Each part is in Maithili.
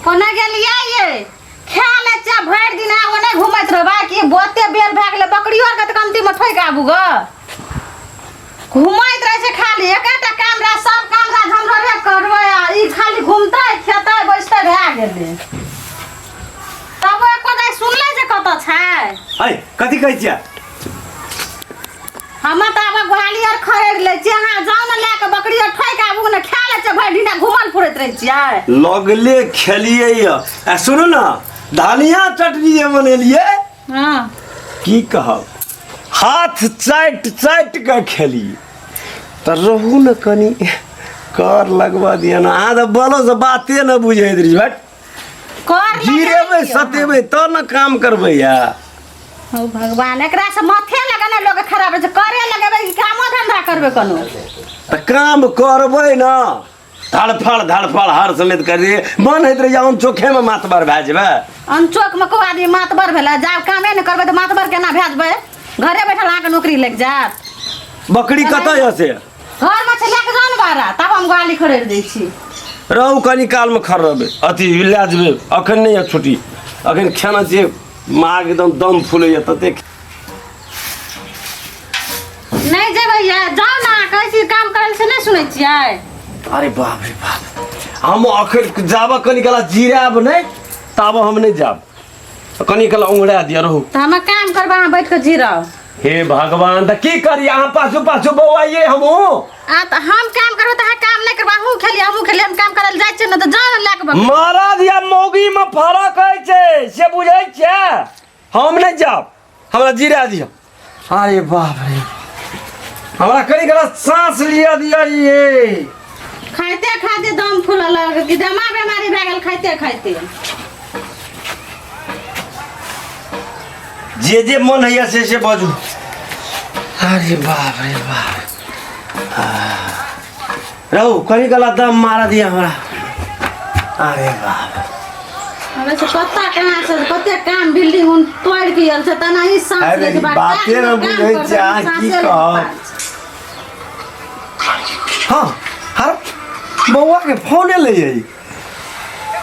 कोना गेलियै ये खा ले चा भरि दिन आ ओने घुमैत रहबै कि बहुते बेर भए गेलै बकरियो आरके तऽ कमती मे ठोकि आबू ग घुमैत रहै छै खाली एकेटा काम रह सब काम काज हमरे करबै आ ई खाली घुमतै खेतै बैसतै भए गेलै तब एको दाइ सुनले जे कतऽ छै ऐ कथी कहै छियै हमे तऽ आब गोहाली आर खरीद लै छियै अहाँ जाउ ने लए कऽ बकरी आर ठोकि आबू ने खा लै छियै भरि दिना घुमल फुरैत रहै छियै लगले खेलियै यऽ आ सुनू ने धनिया चटनी जे बनेलियै हँ की कहब हाथ चाटि चाटि कऽ खेलियै तऽ रहू ने कनि कर लगबऽ दिअ ने अहाँ तऽ बलोसँ बाते ने बुझैत रही भट कर गिरेबै सतेबै तब ने काम करबै या हौ भगवान एकरा से माथे लगाना लोग खराब रहै छै करे लगेबै कि कामो धंधा करबै कोनो तऽ काम करबै ने धड़फड़ धड़फड़ हर समेत कर दिए मन होइत रहै हम चोखेमे मातबर भए जेबै अनचोकमे को आदमी मातबर भेलै जाब कामे नहि करबै तऽ मातबर केना भए जेबै घरे बैठल अहाँके नौकरी लागि जायत बकरी कतऽ यऽ से घरमे छै लए कऽ जाउ ने बाहर तब हम गाली खरीद दै छी रहू कनि कालमे खरीदबै अथी लए जेबै अखन नहि यऽ छुट्टी अखन खेना छियै माँ एकदम दम फूलैए ततेक नहि जेबै ये जाउ ने कहै छी काम करै से नहि सुनै छियै अरे बाप रे बाप हम अखन जाबऽ कनि काल जिरायब नहि ताबऽ हम नहि जायब कनि काल उंगरा दिअ रहू तऽ हम काम करबै अहाँ बैठ कऽ जिराउ हे भगवान तऽ की करी अहाँ पाछू पाछू बौआइए हमहूँ आ तऽ हम काम करबै तऽ अहाँ काम नहि करबै अहूँ खेलियै हमहूँ खेलियै हम काम करै लए जाइ छियै ने तऽ जाउ ने लए कऽ बकरी। मरद या मौगीमे फरक होइ छै से बुझै छियै हम नहि जायब हमरा जिरा दिअ अरे बाप रे हमरा कनि कनि साँस लिअ दिअ ये खाइते खाइते दम फूलऽ लगल कि दमा बेमारी भए गेल खाइते खाइते जे जे मन होइए से से बाजू अरे बाप रे बाप रहू कनि गला दम मारा दिया हमरा अरे बाप हमे से पता कहाँ से कते काम बिल्डिंग उन तोड़ के आयल छै तना ही सांस अरे लै छै बात बाते न बुझै छै, अहाँ की कहब? हाँ हर बौआ के फोन एलै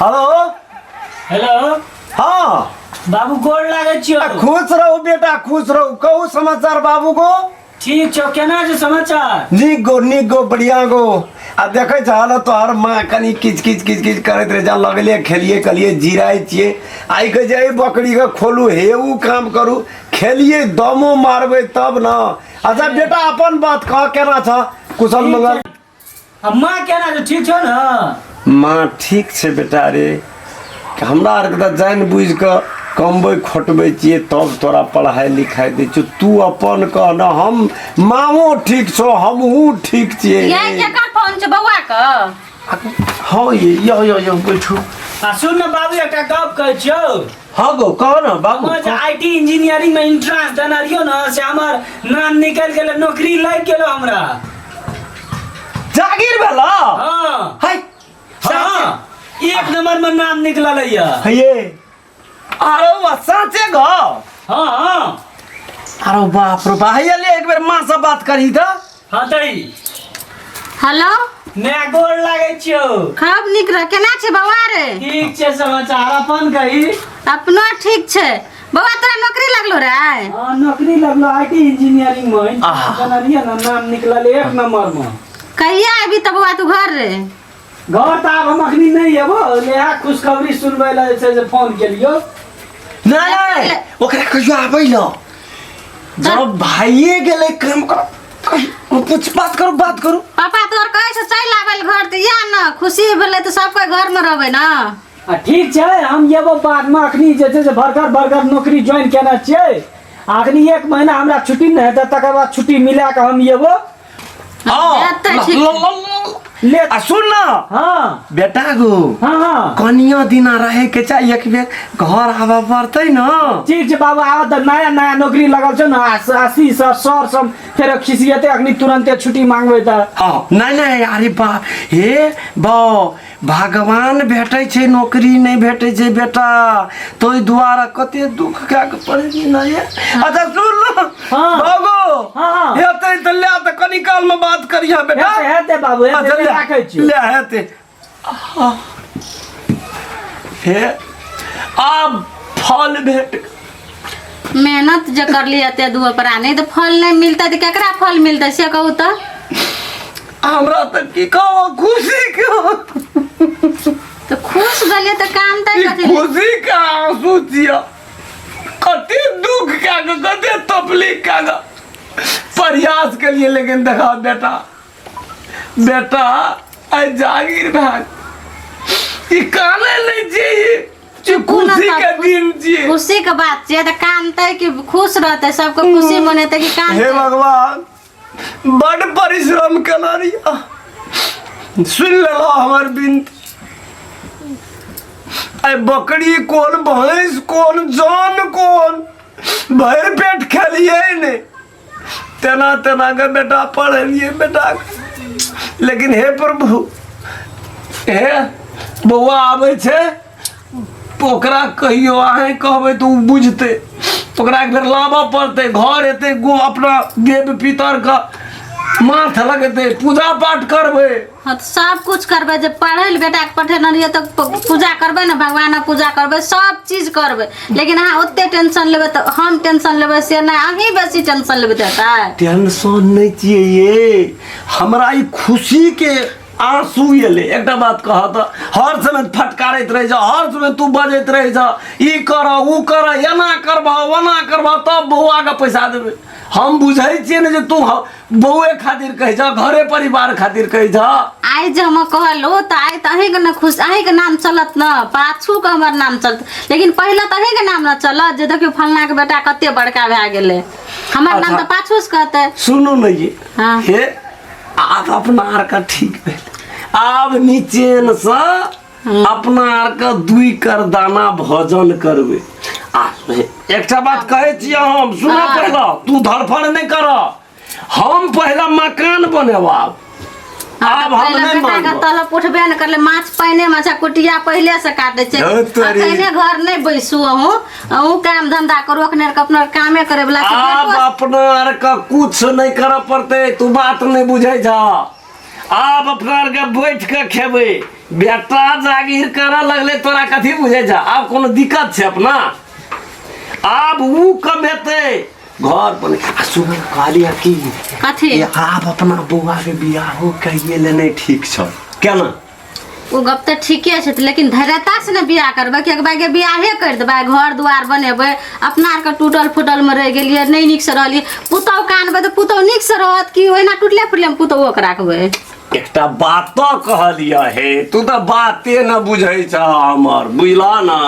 हेलो हेलो हाँ बाबू गोर लागै छियौ खुश रहू बेटा खुश रहू कहू समाचार बाबू को ठीक छौ केना छै समाचार नीक गो नीक गो बढ़िया गो आ देखै छह तोहर माँ कनि किच किच किच किच करैत रहै छै लगले खेलिए कलिए जिराइ छियै आइ कहै छै एहि बकरीके खोलू हे उ काम करू खेलिए दमो मारबै तब ने अच्छा बेटा अपन बात कह केना छह कुशल मंगल आ माँ केना छै ठीक छौ ने माँ ठीक छै बेटा रे हमरा आरके तऽ जानि बुझि कऽ कमबै खोटबै छियै तब तोरा पढ़ाइ लिखाइ दै छियौ तू अपन कह ने हम मामो ठीक छौ हमहूँ ठीक छियै ये केकर फोन छै बौआ के हँ ये यो यो यो बैठू आ सुन ने बाबू एकटा गप कहै छियौ हँ गो कह ने बाबू हमर जे I T engineering में एंट्रेंस देने रहियो ने से हमर नाम निकलि गेलै नौकरी लागि गेलो हमरा जागीर भेला हाँ हाय हाँ एक नंबर में नाम निकलल है हे अरे बा साँचे गो हाँ हाँ अरे बाप रे बा हैया ले एक बेर माँ से बात करही तऽ हाँ तई हेलो मैं गोर लागै छियौ खूब नीक रह केना छै बौआ रे ठीक छै समाचार अपन कही अपनो ठीक छै बौआ तोरा नौकरी लगलो रे हाँ नौकरी लगलो I T engineering में आहा। जनलियै ना नाम निकलल एक नंबर में कहिया अबी तऽ बौआ तू घर रे घर तऽ आब हम अखनी नहि एबो लेहा खुशखबरी सुनबै लए जे छै से फोन केलियो नहि ओकरा कहियो आबै ल जब भाइये गेलै काम कर कुछ बात करू बात करू पापा तोर कहै छै चलि आबै लए घर तऽ या ने खुशी भेलै तऽ सब कोइ घरमे रहबै ने आ ठीक छै हम एबो बादमे अखनी जे छै से बड़का बड़का नौकरी ज्वाइन केने छियै आ अखनी एक महीना हमरा छुट्टी नहि हेतै तकर बाद छुट्टी मिला कऽ हम एबो हाँ एतै ठीक। ल, ल, ल, ल। ले आ सुन न हाँ बेटा गो हाँ हाँ कनिया दिना रहे के चाही एक बेर घर आबऽ पड़तै न ठीक छै बाबू आब तऽ नया नया नौकरी लगल छै ने आशीष सर सर सब फेर खिसियेतै अखनी तुरन्ते छुट्टी मांगबै तऽ हाँ नहीं नहीं अरे बाप हे बौ भगवान भेटै छै नौकरी नहि भेटै छै बेटा तोहि दुआरे कते दुख कए कऽ पड़ै नहि अच्छा सुन न हाँ। बाबू हाँ, हाँ। हेतै तऽ ले तऽ कनी कालमे बात करिहे बेटा हेतै हेतै बाबू अच्छा हेतै ले राखै छी ले हेतै हे आब फल भेट मेहनत जे करली एते दूगो प्राणी तऽ फल नहि मिलतै तऽ केकरा फल मिलतै से कहू तऽ हमरा तऽ की कहू खुशी के तऽ खुश भेलियै तऽ काम तऽ ई कथी खुशी के आंसू छियै कते दुख के के कते तकलीफ के के प्रयास के लिए लेकिन देखा बेटा बेटा आइ जागीर भए ई काने नहि छियै जे खुशी के दिन छियै खुशी के बात छियै तऽ कानतै कि खुश रहतै सबके खुशी मनेतै कि हे कानतै भगवान बड परिश्रम केना रहिया सुनि लेलह हमर विनती आइ बकरी कोन भैंस कोन जान कोन भरि पेट खेलियै नहि तेना तेना के बेटा पढ़ेलियै बेटा लेकिन हे प्रभु हे बौआ आबै छै ओकरा कहियो अहें कहबै तऽ ओ बुझतै ओकरा एक बेर लाबऽ पड़तै घर एतै गो अपना देव पितरके माथ लगेतै पूजा पाठ करबै हाँ तऽ सब कुछ करबै जे पढ़ै लए बेटाके पठेने रहियै तऽ पूजा करबै ने भगवानक पूजा करबै सब चीज करबै लेकिन अहाँ ओते टेंशन लेबै तऽ हम टेंशन लेबै से नहि अहीं बेसी टेंशन लेबै तऽ हेतै टेंशन नहि छियै ये हमरा ई खुशीके आंसू एलै एकटा बात कह तऽ हर समय फटकारैत रहै छ हर समय तू बजैत रहै छ ई कर ओ कर एना करबह ओना करबह तब बौआके पैसा देबै हम बुझै छियै ने जे तू बौए खातिर कहै छ घरे परिवार खातिर कहै छ आइ जे हम कहलहुँ तऽ आइ तऽ अहीँके ने खुश अहीँके नाम चलत ने पाछूके हमर नाम चलत लेकिन पहिले तऽ अहीँके नाम ने चलत जे देखियौ फलनाके बेटा कते बड़का भए गेलै हमर नाम अच्छा। तऽ पाछूसँ कहतै सुनू ने ये हाँ। हे आब अपना आरके ठीक भेल आब निचेनसँ अपना आरके दुइ कर दाना भोजन करबै आ एकटा बात कहै छियै हम सुनऽ हाँ। पहिले तू धड़फड़ नहि कर हम पहिले मकान बनेब आब आब हम पहिले नहि बेटा के मानब तलब उठबे ने करले माछ पानि मे अच्छा कुटिया पहिले से काटे छै धत तोरी। अखने घर नहि बैसू अहूँ अहूँ काम धंधा करू अखने अपना कामे करे वाला छै आब बेटो अपना आरके कुछ नहि करऽ पड़तै तू बात नहि बुझै छह आब अपना आरके बैठ के खेबै बेटा जागीर करऽ लगलै तोरा कथी बुझै छह आब कोनो दिक्कत छै अपना आब ऊ कमेतै घर पर आ सुन कहलियै की कथी ये आब अपना बौआ के बियाहो कहिए लेने ठीक छौ केना ओ गप तऽ ठीके छै लेकिन धैर्यता से ने बियाह करबै कि एकबाइगे बियाहे करि देबै घर दुआर बनेबै अपना आरके टूटल फूटलमे रहि गेलियै नहि नीकसँ रहलियै पुतहु कानबै तऽ पुतहु नीकसँ रहत कि ओहिना टूटले फूटलेमे पुतहुओके राखबै एकटा बात तऽ कहलियै हे तू तऽ बाते न बुझै छह हमर बुझलह ने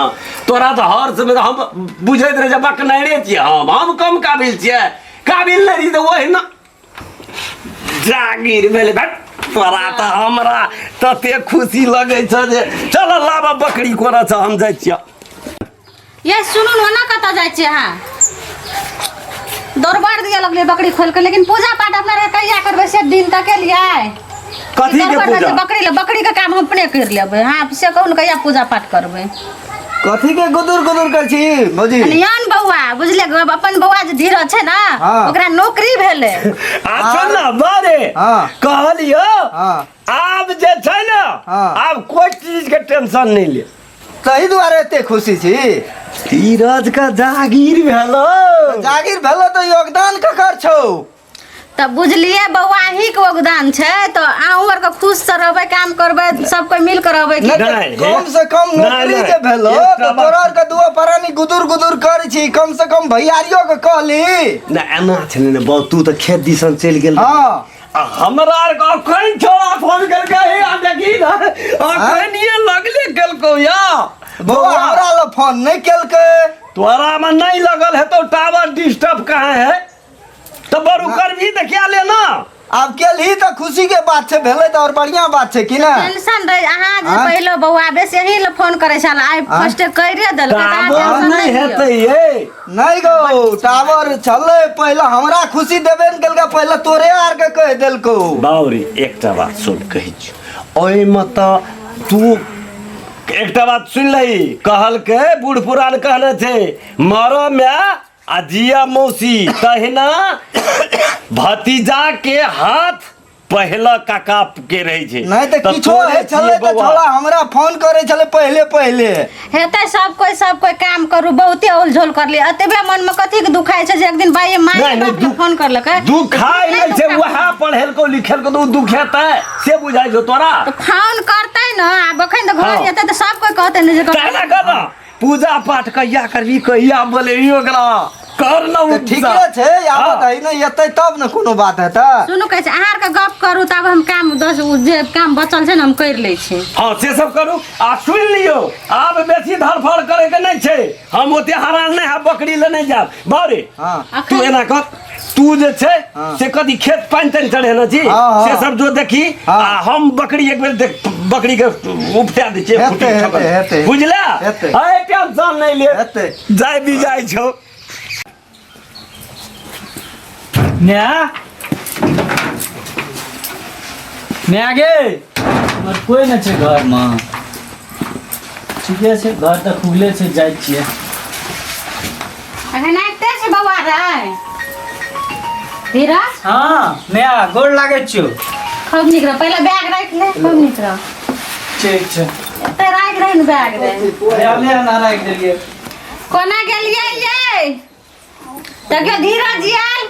तोरा तऽ हर समय हम बुझैत रहै छै बकनाइरे छियै हम कम काबिल छियै काबिल नहि रही तऽ ओहिना जागीर भेलै भट तोरा तऽ हमरा तते खुशी लगै छ जे चल लाब बकरी कोना छ हम जाइ छियै ये सुनू ने ओना कतऽ जाइ छियै अहाँ दौड़बार दिअ लगलियै बकरी खोलि कऽ लेकिन पूजा पाठ अपना आरके कहिया करबै से दिन तक केलियै कथी के पूजा बकरी ले बकरी के काम हम अपने कर लेबै हाँ से कहू ने कहिया पूजा पाठ करबै कथी के गुदुर गुदुर कर छी भौजी नियन बौआ बुझले अपन बौआ जे धीरज छै ने हाँ। ओकरा नौकरी भेलै आ सुन ना बारे हाँ। कहलियो हाँ। आब जे छै ने हाँ। आब कोई चीज के टेंशन नहीं ले तही दुआरे एते खुशी छी धीरज के जागीर भेलो जागीर भेलो तऽ योगदान ककर छौ तऽ बुझलियै बौआ अहीँके योगदान छै तऽ अहूँ आरके खुशसँ रहबै काम करबै सब कोइ मिल कऽ रहबै नहि तऽ नहि, कम से कम नहि, नौकरी नहि। जे भेलो एकटा तऽ बात- तोरा आरके दुओ प्राणी गुदुर गुदुर करै छी कम से कम भैयारियो के कहली ना एना छलै ने बाउ तू तऽ खेत दिसन चलि गेल हाँ आ हमरा आरके अखन छोड़ा फोन केलकै हे आ देखी ने अखन ये लगले केलकौ या बौआ हमरा लग फोन नहि केलकै तोरा में नहीं लगल है तो टावर डिस्टर्ब कहाँ है तो बरू करबी तऽ क्या लेना आब केलही तऽ खुशी के बात छै भेलै तऽ और बढ़िया बात छै कि ना टेंशन रहे अहाँ जे आँय? पहिले बौआ बेसी एही लए फोन करै छल आइ फर्स्ट करिए देलकै तऽ अहाँ टावर टेंशन नहीं नहि लिअ। हेतै ये नहि गो टावर छलै पहिले हमरा खुशी देबे ने केलकै पहिले तोरे आर के कहि देलकौ बाउरी एकटा बात सुन कहै छियौ ओहिमे तऽ तू एकटा बात सुनि लही कहलकै बूढ़ पुरान कहने छै मरऽ माय आ जिया मौसी तहिना भतीजा के हाथ पहला काका के रहै छै। नहि तऽ तऽ किछो तोरे होइ छलै छियै तऽ बौआ। छौड़ा हमरा फोन करै छलै पहिले पहिले। हेतै सब कोइ, सब कोइ काम करू, बहुते औल झोल करलियै। एतबे मनमे कथी के दुखाइ छै जे एक दिन बाइये माय नहि, नहि, बाप के फोन करलकै। दुखाइ नहि छै, वएह पढ़ेलको लिखेलको तऽ ओ दुखेतै से बुझाइ छौ तोरा? तऽ फोन करतै ने, आब अखन तऽ घर हँ। जेतै तऽ सब कोइ कहतै ने जे तहिना कर ने, पूजा पाठ कहिया करबी, कहिया बोलेबी ओकरा, कर न। तऽ ठीके छै, आबत हँ। है ने, एतै तब ने कोनो बात हेतै। सुनू, कहै छै अहाँ आरके गप करू, तब हम काम दस जे काम बचल छै ने हम करि लै छी। हँ, से सब करू। आ सुनि लियौ, आब बेसी धड़फड़ करैके नहि छै, हम ओते हरान नहि हैब, बकरी लेने जायब बारे। हँ। तू एना कर, तू जे छै हँ। से कथी खेत पानि तानि चढ़ेने छी हँ, हँ। से सब जो देखी। हँ। आ हम बकरी एक बेर देख, बकरी के उपटा दै छियै। हेतै, खूटी हेतै, ठोकल। हेतै। बुझला? हेतै। है, टेंशन नहि ले। हेतै। जाय भी जाइ छौ। न्या न्या गे, हमर कोइ नहि छै घरमे। ठीके छै, घर तऽ खुगले छै, जाइ छियै। अखन आबिते छै बौआ रे धीरज। हँ नया, गोर लागै छियौ। खूब नीक रह, पहिले बैग राखि ले, खूब नीक रह। ठीक छै। एते राखि रही ने बैग रे। ले ना, राखि देलियै। कोना गेलियै ये? देखियौ धीरज जी आयल।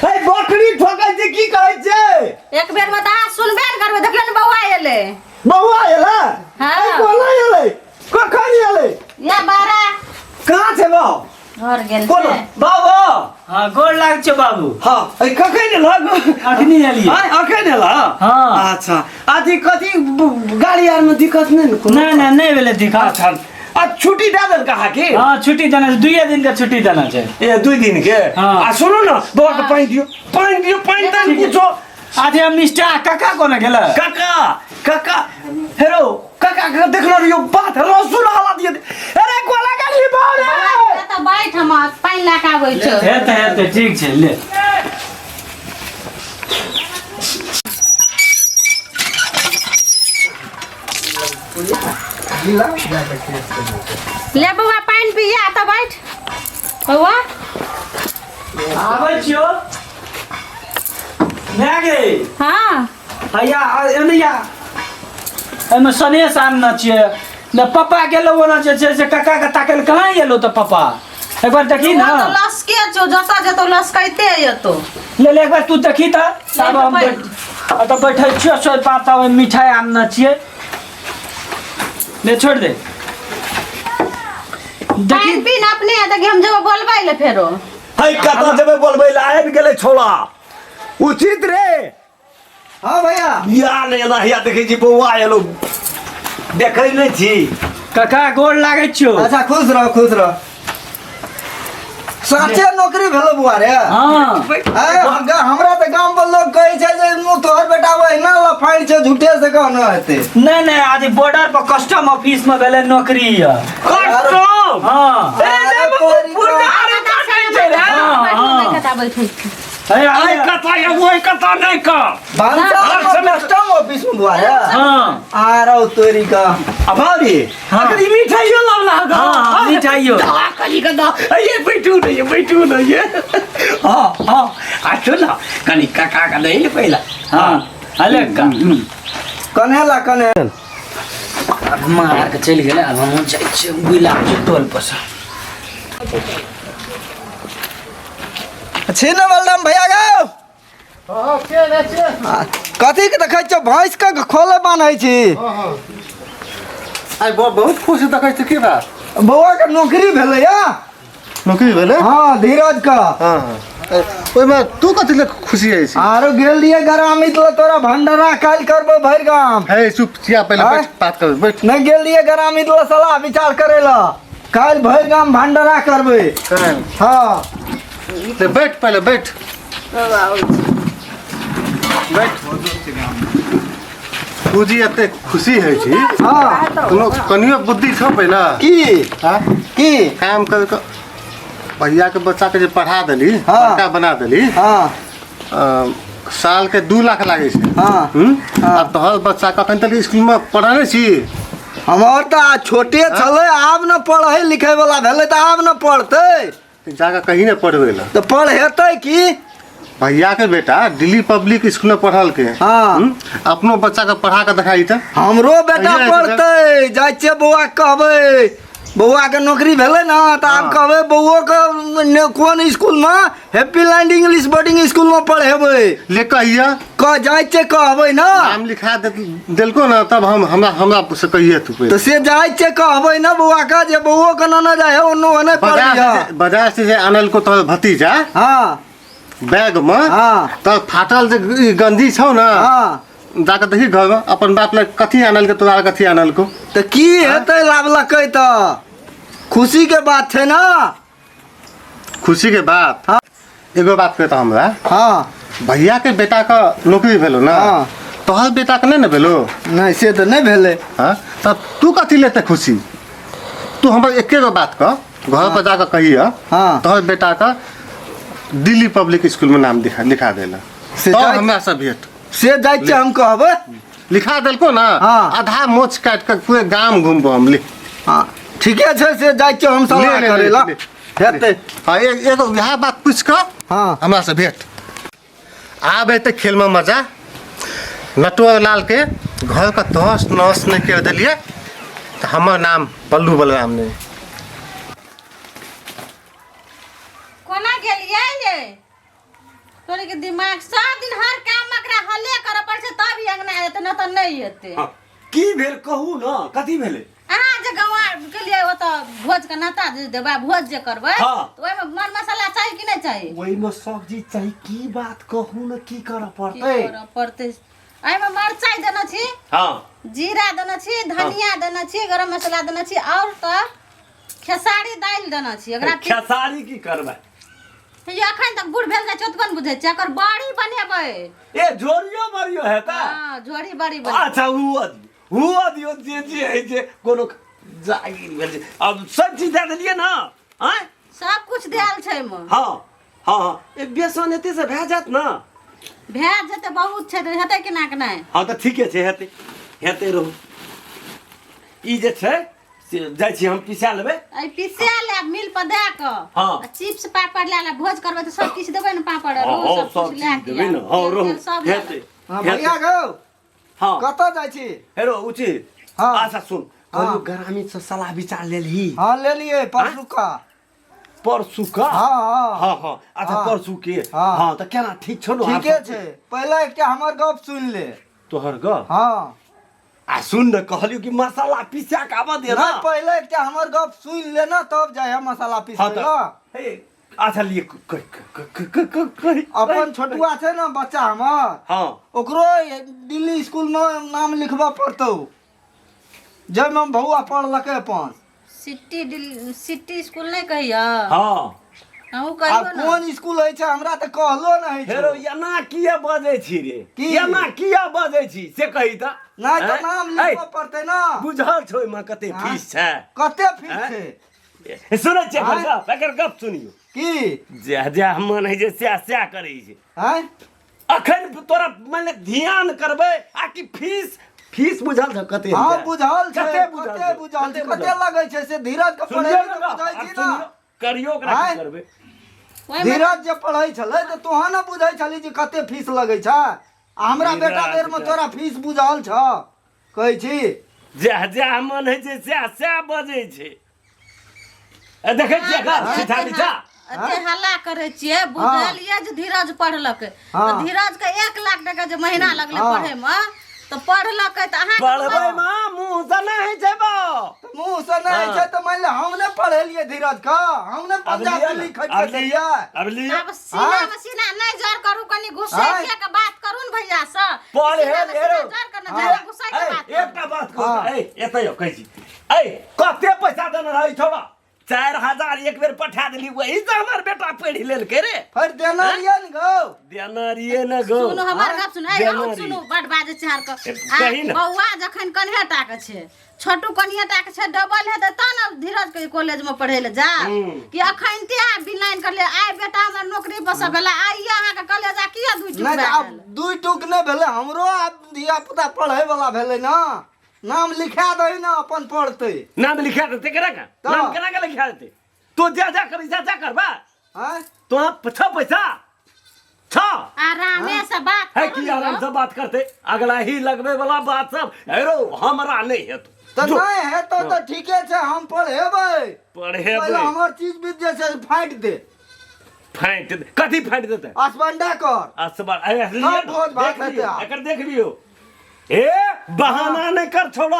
है, बकरी ठोकै छै, की कहै छै? एक बेर मे तऽ अहाँ सुनबे ने करबै। देखियौ ने, बौआ एलै। बौआ एलै? हँ। है, कोना एलै, कखन एलै? या बारा। कहाँ छै बाउ? घर गेल कोना छै। बाबा? हँ, गोर लागै छियौ बाबू। हँ, है, कखन एलह? अखनी एलियै। आइ अखन एलह? हँ। अच्छा, अथी कथी गाड़ी आर में दिक्कत नहीं ने कोनो? नहि नहि, नहि भेलै दिक्कत। अच्छा, आ छुट्टी दए देलक अहाँके? हँ, छुट्टी देना छै, दुइये दिन के छुट्टी देना छै। ए, 2 दिन के? हँ। आ सुनू ने, बौआ के पानि दियौ, पानि दियौ, पानि तानि कुछो। आजे हम निष्ठा काका कोना गेलै? काका, काका हेरो, काका के देखलो रहियो बात रसूल हला दिए। अरे गोला गाड़ी बारे। तऽ बैठ, हम पानि लए कऽ आबै छौ। हेतै हेतै, ठीक छै, ले। ले बौआ, पानि पिया तऽ बैठ बौआ। आबै छियौ भए गेल। हँ। हैया एने या, एहिमे सनेस आनने छियै ने। पप्पा गेलो ओना जे छै से काका के ताकै लए कहाँ एलो? तऽ पप्पा एक बार देखी ने। ओ तऽ लसके छौ, जतऽ जेतौ लसकैते एतौ। ले ले, एक बार तू देखी तऽ तब हम बैठ। बैठ तऽ बैठै छियो सोइ पात, तब ओहिमे मिठाइ आनने छियै। ले, छोड़ि दे, देखी। पानि पी ने अपने, देखी हम जेबो बोलबै ले फेरो। है, कतऽ जेबै बोलबै लए? आबि गेलै छोड़ा उचित रे। हाँ भैया। या नहि एना, हैया देखै छी बौआ एलो, देखै नहि छी। काका, गोर लागै छियौ। अच्छा, खुश रह, खुश रह। साचे नौकरी भेलो बुआ रे? हँ। अरे, हमरा तऽ गाम पर लोग कहै छै जे मुँह तोहर बेटा ओहिना लफाइल छै, झूठे से कहना हेतै। नहि नहि, आज बॉर्डर पर कस्टम ऑफिस में भेलै नौकरी यऽ। कस्टम? हँ। अरे तोरी पुरना अरे काटै छै रे। हँ, हँ। कता बैठू। है, आइ आइ कथा या ओहि कथा नहि कर। भनसा हर समय- कस्टम ऑफिस में बुआ रे? हँ। आरो तोरी का। अभारी। हाँ। अगर ई मिठाइयो लावला। हाँ, हाँ, मिठाइयो। दा कनी के दा, ये बैठू नहीं, ये बैठू नहीं ये। हाँ हाँ, आ सुन ना, कनी काका का नहीं ले पहला। हँ, अले का। कन्हे ला कन्हे। आब मार के चलि गेलै, आब हमहूँ जाइ छियै गुलाब के टोल पर से। छी ने बलराम भैया गौ? कथी के देखै छियौ? भैंस के खोले बान्है छी। आइ बहुत खुश देखै छी, की बात? बौआ के नौकरी भेलै या। नौकरी भेलै? हाँ, धीरज के। हँ हँ, ओहिमे तू कथी लए खुशी होइ छी? आरो गेल रहियै ग्रामीण लए, तोरा भंडारा काल्हि करबै भरि गाम। हे, चुप छिया पहिले। आँय? बैठ, बात कर, बैठ। नहि, गेल रहियै ग्रामीण लए सलाह विचार करै लए, काल्हि भरि गाम भंडारा करबै। काल्हि? हाँ। ले, बैठ पहिले, बैठ बैठ। तू जी एते खुशी होइ छी? हाँ। कोनो कनियो बुद्धि छौ पहिले? की? हाँ? की? काम कर के भैया के बच्चा के जे पढ़ा देली, हाँ। बड़का बना देली। हाँ। साल के 2 लाख लागै छै। हाँ। हम्म? हाँ। आ तोहर बच्चा के अखन तक स्कूल में पढ़ने छी? हमर तऽ छोटे छलै, आब ने पढ़ै लिखै वाला भेलै तऽ आब ने पढ़तै। जाके कहीं ने पढ़बै ला। तऽ पढ़ेतै की? भैया के बेटा दिल्ली पब्लिक स्कूल में पढ़ल के। हाँ। अपनो बच्चा के पढ़ा के देखाई त। हमरो बेटा कहिया हेतै? पढ़तै। जाइ छियै बौआ के कहबै, बौआ के नौकरी भेलै ने तऽ आब कहबै बौओ के कोन स्कूल में, happy land English boarding school में पढ़ेबै। ले कहिया। कह जाइ छियै कहबै ने। नाम लिखा देलको ना तब हम हमरा हमरा से कहिए तू तऽ से जाइ छियै कहबै ने बौआ के जे बौओ के नेने जाइ है ओनो ओने बाजार पढ़िह। से बाजार से जे आनल को तोहर भतीजा हाँ। बैग में हाँ। तऽ फाटल जे ई गंजी छौ ना, हाँ। जाके देखी घर में अपन बाप लग कथी आनल के तोरा कथी आनल को। तऽ की हेतै लाभलकै तऽ खुशी के बात छै ना। खुशी के बात। हाँ। एगो बात कहता हमरा। हाँ। भैया के बेटा का नौकरी भेलो ना? हाँ। तोहर बेटा के नहीं ना भेलो? नहीं, से तऽ नहीं भेलै। हाँ, तब तू कथी लेते खुशी? तू हमर एके गो बात कह, घर पर जाकर कहिया। हाँ। तोहर बेटा का दिल्ली पब्लिक स्कूल में नाम लिखा लिखा देला से तो जाय- हमरा से भेंट। से जाइ छियै हम कहबै। लिखा देलको ना? हाँ। आधा मोछ काट के पूरे गांव घूमबो हम लिख। हाँ ठीके छै, से जाइ छियै हम सलाह ले, ले, करै ला। ले। हेतै। हाँ, एगो इएह बात पूछ कऽ हाँ। हमरा से भेंट। आब एते खेल में मजा नटवर लाल के घर का तहस नहस नहीं कर दिलिए तो हमर नाम बल्लू बलराम नहीं। कोना गेलियै ये? तोरे के दिमाग सब दिन हर काम एकरा हले करऽ पड़ै छै तब ई अंगना एतै, न तऽ नहि एतै। हाँ, की भेल कहू न, कथी भेलै? अहाँ जे गवा के लिए ओतऽ भोज के नाता जे देबै, भोज जे करबै, हाँ। तऽ ओहिमे मर मसाला चाही कि नहि चाही? ओहिमे सब चीज चाही। की बात कहू न, की करऽ की पड़तै? करऽ पड़तै? एहिमे मरचाइ देने छी, हाँ। जीरा देने छी, धनिया देने छी, गरम मसाला देने छी और तऽ खेसारी दालि देने छी। एकरा खेसारी की करबै? ये अखन तक बूढ़ भेल जाइ छै ओतबे ने बुझै छै। एकर बड़ी बनेबै। ए झोरियो मरियो हेता? हाँ, झोरी बड़ी बनेबै। अच्छा हुआ दियौ, हुआ दियौ, जे जे होइ छै कोनो जागीर भेल छै। अब सब चीज दए देलियै ने? आँय? सब कुछ देल छै एहिमे। हाँ हाँ हाँ, ए बेसन एते से भए जायत ने? भए जेतै, बहुत छै तऽ हेतै केना के नहि। हाँ तऽ ठीके छै, हेतै हेतै। रहू, ई जे छै से जाइ छी हम पिसा लेबै। एहि पिसा लेब मिल पर दए कऽ। हाँ। आ चिप्स पापड़ लए लेब। भोज करबै तऽ सब किछु देबै ने, पापड़ आर हाँ, सब हाँ, सब किछु लए चीज के देबै ने। आयब। हाँ, तेल रहू तेल सब लए हेतै। लेब। हाँ, हेतै। भैया गौ। हाँ। कतऽ जाइ छी? हेरो उचित। हाँ। अच्छा सुन, हाँ। कहियो ग्रामीण से सलाह विचार लेलही? हाँ लेलियै परसुका। परसू का? हाँ, हाँ। हाँ, हाँ। अच्छा। हाँ। परसू के? हाँ। हाँ तऽ केना ठीक छौ ने? ठीके छै, पहिले एकटा हमर गप सुनि ले। तोहर गप? हाँ। आ सुन ने, कहलियौ कि मसाला पिसा के आबऽ दे ना। नहीं, पहिले एकटा हमर गप सुनि ले ना तब जाइ हम मसाला हाँ पीसै तऽ ला। हे, अच्छा लिए कह कह कह कह कह कह। अपन छोटुआ छै ने बच्चा हमर, हाँ। ओकरो दिल्ली स्कूल में नाम लिखबऽ पड़तौ जाहिमे बौआ पढ़लकै अपन। सिटी सिटी स्कूल नहि कहिया? हाँ। अहूँ आब कहियौ ने। कोन स्कूल होइ छै हमरा तऽ कहलो नहि होइ हेरो छौ। एना किया बजै छी रे? की? एना किया बजै छी से कही तऽ। नहि तऽ आँय? नाम ऐ, लिखबऽ पड़तै ने। बुझल छौ ओहिमे कते आँय? फीस छै? कते फीस आँय? छै? ए, सुनै छियै एकर आँय? गप? एकर गप सुनियौ। की? जएह जएह मन होइ छै सएह सएह करै छै। आँय? अखन तोरा मानि ले ध्यान करबै आ कि फीस फीस बुझल छौ कते? हाँ होइ छै? बुझल छै। कते बुझल कते छौ? बुझल छै, कते लगै छै से धीरज के सुनियौ पढ़ेबै ने तऽ गप, बुझै आब छी ने। सुनियौ, करियौ ओकरा की आँय? करबै? ओहिमे धीरज जे पढ़ै छलै तऽ तोहन ने बुझै छली जे कते फीस लगै छै आ हमरा बेटा धीरज बेरमे के- तोरा फीस बुझल छौ कहै छी। जएह जएह मन होइ छै सएह सएह बजै छै। ए, देखै छियै एकर सीधा नीचा। एते हल्ला करै छियै, बुझलियै जे धीरज पढ़लकै हाँ। तऽ धीरज के 1 लाख टका जे महीना लगलै हाँ। पढ़ै मे तऽ पढ़लकै तऽ अहाँ पढ़बै मे मुँह से नहि होइ छै बौ। मुँह से नहि होइ छै तऽ मानि ले हम नहि पढ़ेलियै धीरज के, हम नहि अब पंजाब लिअ दिल्ली ने, खटि अब के लिअ, देलियै। अब लिअ। आब सीना मे सीना नहि जर करू, कनि गुस्सा आँय? के बात करू ने भैया से। पढ़े सीना मे ले सीना रौ। जर कऽ ने हाँ। जादा गुस्सा के ए, बात करू। एकटा बात कहू हाँ। ए, एतऽ यौ कहै छी, ऐ कते पैसा देने रहै छौड़ा? 4000 एक बेर पठा देली, वही से हमर बेटा पढ़ि लेलकै रे। फेर देना रहियै ने गौ। देना रहियै ने गौ। सुनू हमर गप सुनू, ऐ अहूँ देना सुनू, बड बाजै छै हार ए, के। कही ने। बौआ जखन कन्हे टा के छै, छोटू कनिए टा के छै, डबल हेतै तब ने धीरज के कॉलेज में पढ़े ले जा कि अखन ते अहाँ बिलाइन करले। आइ बेटा हमर नौकरी पर से भेला, आइ अहाँके कॉलेज आ किया दुइ टुक नहि तऽ भए आब गेल? दुइ टुक नहि भेलै, हमरो आब धिया पुता पढ़ै वाला भेलै ने, नाम लिखा दही ने अपन पढ़तै। नाम लिखा देतै केना के? तऽ। नाम केना के लिखा देतै? तू जा जा करी, जा जा करबा। आँय? तो छौ पैसा, छा आरामे से बात है करू की ने आराम यौ। से बात करते अगला ही लगबे वाला बात सब हेरो हमरा नहीं हेतु तऽ जो, नहि हेतौ तऽ ठीके छै हम पढ़ेबै पढ़ेबै पहिले हमर चीज बीज जे छै फाटि दे फाटि दे कथी फाटि देतै असबंडा कर असबर अरे लिअ सब भोज भात देख लियौ, हेतै आब। एकर देख लियौ ए बहाना नहीं कर छोड़ा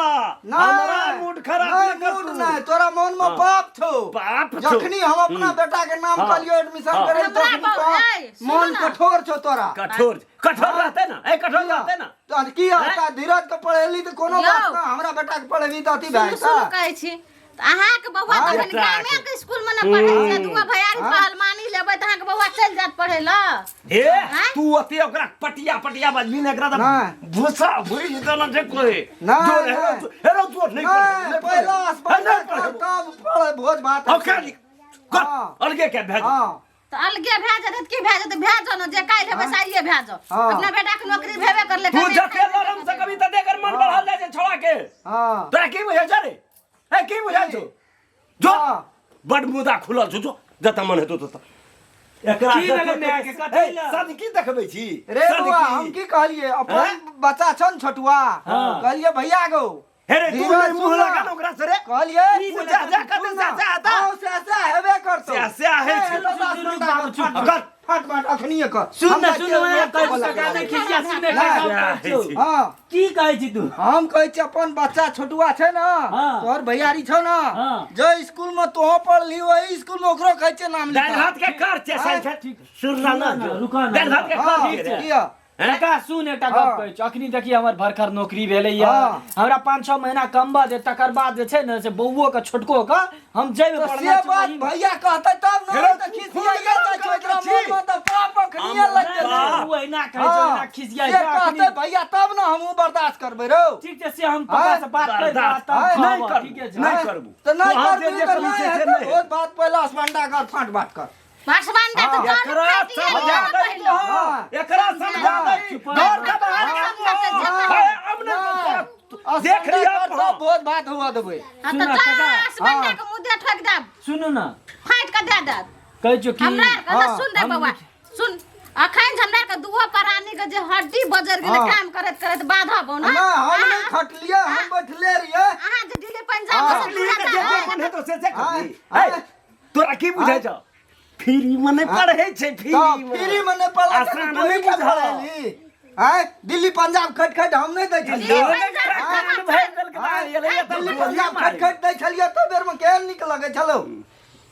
हमरा मूड खराब नहीं नहीं कर मूड तू। नहीं तोरा मन में हाँ। पाप छौ पाप छौ। जखनी हम अपना बेटा के नाम हाँ। कहलियो एडमिशन हाँ। करे हमरा तखनी बाप, ए, सुनो मन ना। कठोर छौ तोरा कठोर कठोर रहते ना ए कठोर रहते ना तो की होता धीरज के पढ़ेली तो कोनो यौ। बात ना हमरा बेटा के पढ़ेली तो अथी सुनू भए सुनू कहै छी तऽ अहाँके बौआ हाँ, तखन बेटा गामे के स्कूल में न पढ़ै छै दूगो भैयारी हाँ। पहलवानी लेबै तऽ अहाँके बौआ चलि जायत पढ़ै लए ए आँय? तू ओते ओकरा पटिया पटिया बजबी ने एकरा नहि। तऽ भूसा भूसि देना छै कोई नहि, जोर हेरो नहि। हेरो जोर नहीं पढ़े, नहीं नहीं पहला पढ़े। असबंडा नहीं कर पढ़े। तब पढ़े भोज भात हाँ, कर कर हाँ। अलगे के भेज हाँ तऽ अलगे भए जेतै तऽ की भए जेतै भए जाउ ने जे काल्हि हेबै से आइए भए जाउ हाँ। अपना बेटाके नौकरी भेबे करलै तू कमे जते लरम से कभी तते एकर मन बढ़ल जाइ छै छोड़ा के हाँ तोरा की बुझाइ छै रे ए की बुझाइ छौ जो हाँ। बड मुदा खुलल छौ जो जतऽ मन हेतौ ततऽ एकरा की भेलै माय के? कथी ए, लए? सनकी देखबै छी रे बौआ सनकी। हम की कहलिए अपन हैं? बच्चा छौ ने छोटुआ हाँ। कहलिए भैया गो हे रे तू धीरज नहीं मुंह सुन लगा ना। ना ओकरा से रे कहलिए तू जा जा कते सुन जा ना। जा आता हाँ, से ऐसा हेबे करतौ से ऐसा है ए, छै। हेलो, दस सुन, मिनट बाबू, आगर, चुप। फट कर। फट फट अखनिये कर सुन हम न जाइ सुन छियै, न लोक कहै बोला सका के नहि खिसिया सुने नहि। के हाँ की कहै छी तू हम कहै छी अपन बच्चा छोटुआ छै ने हाँ। तोहर भैयारी छौ ने हाँ। जे स्कूल में तोहो पढ़ली वही स्कूल में ओकरो कहै छियै नाम दाल लिखा भात के कर छै हाँ, साइड सुनला ना ना, रुका ना, दाल भात के हाँ, कर छै रे। किया हैं? काका सुन एकटा गप हाँ। कहै छी अखनी देखी हमर भरखर नौकरी भेलैया हाँ। हमरा 5-6 महीना कमबा दे तकर बाद जे छै ने से बौओ के छोटको के हम जेबै तो पढ़ना से छै बात वही- भैया कहतै तब ने हेरो, तऽ तू खिसियाइए खून जाइ गरम छै ओकरा करैत छी। मोनमे तऽ पाप अखनिये लागि नहि, गेलै नहि, ओ एना कहै छै हाँ, ओना खिसियाइ से छै अखनी कहतै भैया तब ने हमहूँ बर्दाश्त करबै रौ ठीक छै से हम पापा से बात कर बर्दाश्त तब नहि कहब, करबू, ठीके छै नहि करबू। तऽ नहि तू अहाँ जे करबी जे तऽ कमी नहि छै से हेतै नहि बहुत बात पहिला असमंडा कर फाँट बात कर भगवान दे तऽ जान एकरा फाटि गेल समझा ने दै पहिले। हाँ। एकरा समझा दै चुप घर के बाहर हाँ। कर हाँ। हे, अब नहि तोरा देख असमंडा लिअ कर तब भोज भात हुआ देबै हाँ सुन तऽ ना, जा काका। हसबैंड हाँ। के मुँह ठोकि देब सुनू न फाटि कऽ दए देब कहै छियौ की हमरा आर के ने हाँ, सुन रे हम बौआ सुन अखन जे हमरा आर के दुओ प्राणी के जे हड्डी बजर गेलै हाँ। काम करैत करैत बाधा बौना ना हम नहीं खटलिए हम बैठले रहिए अहाँ जे दिल्ली पंजाब हाँ। से लिह तऽ जे जे मन हेतौ से से हाँ, करबही। हाँ। हे, तोरा की बुझाइ छौ फ्री में नहीं पढ़े छै फ्री तऽ फ्री में नहीं पढ़ल आसान नहीं बुझल पढ़ेली आँय दिल्ली पंजाब खट खट हम नहीं दै छलियै लोग एकरा कान भरि देलकै तऽ एलैए तऽ दिल्ली गोली पंजाब खट मारि। खट दै छलियै तऽ बेर में केहन नीक लगै छलौ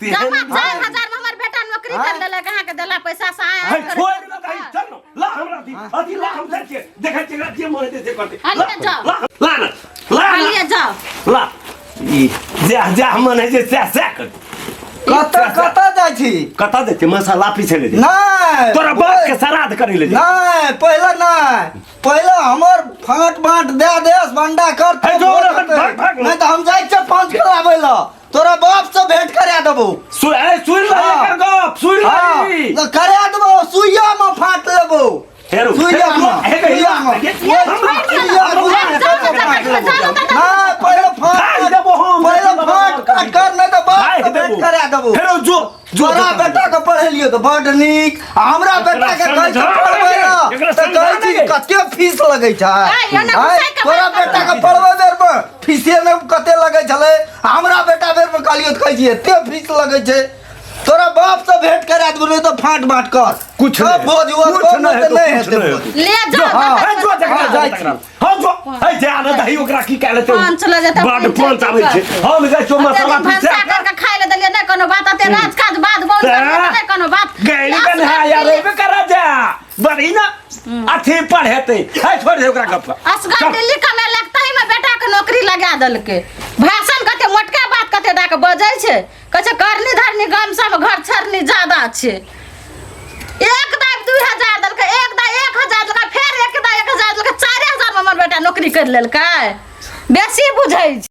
तेहन जमा 4000 में हमर बेटा नौकरी कर हाँ। लेलक अहाँके देला पैसा से आय है छोड़ दे दही चल न ला हमरा दी अथी ला हम जाइ छियै देखै छियै एकरा जे मन हेतै से करतै हलिए ला, जाओ। ला ला न ला न लिए जाओ ला ई जा जा मन है जे सएह सएह कर कतऽ कतऽ जाइ छी कतऽ दै छै मसाला पीछे ले जाइ नहि तोरा बाप के श्राद्ध करै ले जाइ नहि पहिले नहि पहिले हमर फाँट बाँट दए देस भंडा कर हे जो भोज रखन, हेतै। भाग, भाग। नहि तऽ हम जाइ छियै पाँच किलो आबै लए तोरा बाप से भेंट करा देबौ सुन ए सुन ल हाँ। एकर गप सुन हाँ, ल तऽ करा देबौ सुइया मे फाँट लेबौ हेरो सुइया मे हे हे सुइया मे सुइया मे नहि पहिले भाग फाँट देबो हम पहिले फाँट काट कर नहि तऽ बाप से भेंट करा देबौ हेरो जो जो तोरा बेटा के पढ़ेलियो तऽ बड नीक आ हमरा बेटा के कहै छै पढ़बै लए एकरा तऽ कहै छी समझा कते फीस लगै छै ऐ, एना आँय, गुस्सा के तोरा बात बेटा के पढ़बै बेर पर फीसे ने कते लगै छलै आ हमरा बेटा बेर पर कहलियो तऽ कहै छी एते फीस लगै छै तोरा बाप से भेंट करा देबौ नहि तऽ फाँट बाँट कर कुछ सब नहि भोज हुआ कुछ तो नहि नहि हेतौ, नहि कुछ हेतै नहि भोज। हेतौ। ले जाओ हाँ, हे जो जकरा हाँ, जाइ छी। हाँ जो हे जा ने दही ओकरा की कए लेतौ पंच लऽ जेतौ, बड पंच पंच आबै छै करतै। हम जाइ छियौ अते मसाला दिन पीसै भनसा करके खाय ले देलियै नहि कोनो बात अते राज काज बात बोल तऽ? नहि कोनो बात गैल कन है यार एबे करा जा बड़ी ना अथी पढ़ेतै हे छोड़ दे ओकरा गप असगर दिल्ली कमे लगता ही में बेटा के नौकरी लगा देलकै भाषण कते मोटका बात कते दऽ के बजै छै कहै छै करनी धरनी गाम सब घर छरनी ज्यादा छै एक दाइ 2000 देलकै एक दाइ 1000 देलकै फेर एक दाइ 1000 देलकै 4000 में हमर बेटा नौकरी करि लेलकै बेसी बुझै छै।